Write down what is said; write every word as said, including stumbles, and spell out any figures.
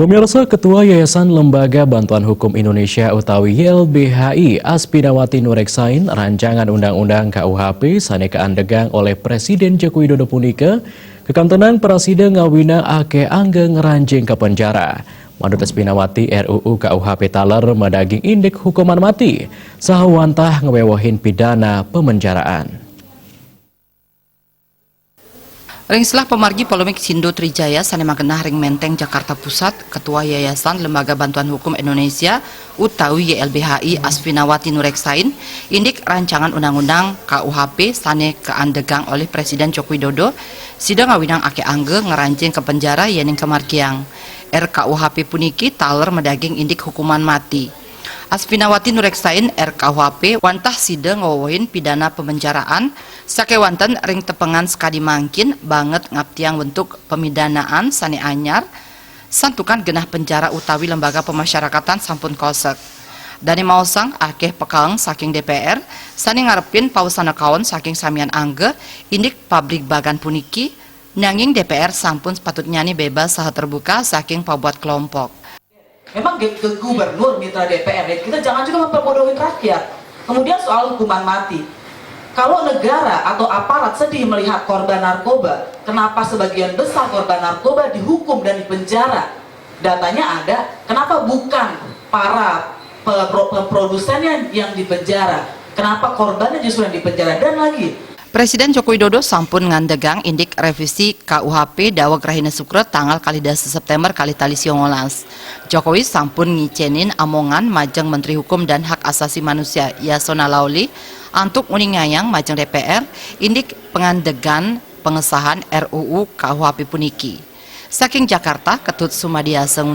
Pemirsa, Ketua Yayasan Lembaga Bantuan Hukum Indonesia utawi Y L B H I, Aspinawati Nureksain, rancangan undang-undang K U H P sane kaandegang oleh Presiden Joko Widodo punika, kekantenan prasida ngawinang akeh angga ngranjing ka penjara. Manut Aspinawati, R U U K U H P taler madaging indik hukuman mati, saha wantah ngwewehin pidana pemenjaraan. Ring selah pamargi polemik Sindo Trijaya sane magenah ring Menteng, Jakarta Pusat, Ketua Yayasan Lembaga Bantuan Hukum Indonesia utawi Y L B H I, Aspinawati Nureksain, indik rancangan undang-undang K U H P sane kaandegang oleh Presiden Joko Widodo, sida ngawinang akeh angga ngranjing ka penjara yening kamargiang. R K U H P puniki taler madaging indik hukuman mati. Aspinawati Nureksain, R K U H P, wantah sida ngwewehin pidana pemenjaraan sakewanten ring tepengan sakadi mangkin banget ngaptiang wentuk pemidanaan sane anyar, santukan genah penjara utawi lembaga pemasyarakatan sampun kosek. Dane maosang akeh pekaeng saking D P R sane ngarepin pawesana kaon saking samian angga indik pabligbagan puniki, nanging D P R sampun sepatutnyane bebas saha terbuka saking pabuat kelompok. Memang ge-, ge-, gubernur mitra D P R, ya, kita jangan juga memperbodohin rakyat. Kemudian soal hukuman mati. Kalau negara atau aparat sedih melihat korban narkoba, kenapa sebagian besar korban narkoba dihukum dan dipenjara? Datanya ada, kenapa bukan para pe-, pro-, produsennya yang dipenjara? Kenapa korbannya justru yang dipenjara? Dan lagi, Presiden Joko Widodo sampun ngandegang indik revisi K U H P daweg rahina Sukra tanggal kalih dasa September kalih tali sia welas. Jokowi sampun ngicenin amongan majeng Menteri Hukum dan Hak Asasi Manusia Yasona Lawli antuk nguningayang majeng D P R indik pangandegan pengesahan R U U K U H P puniki. Saking Jakarta, Ketut Sumadiasa.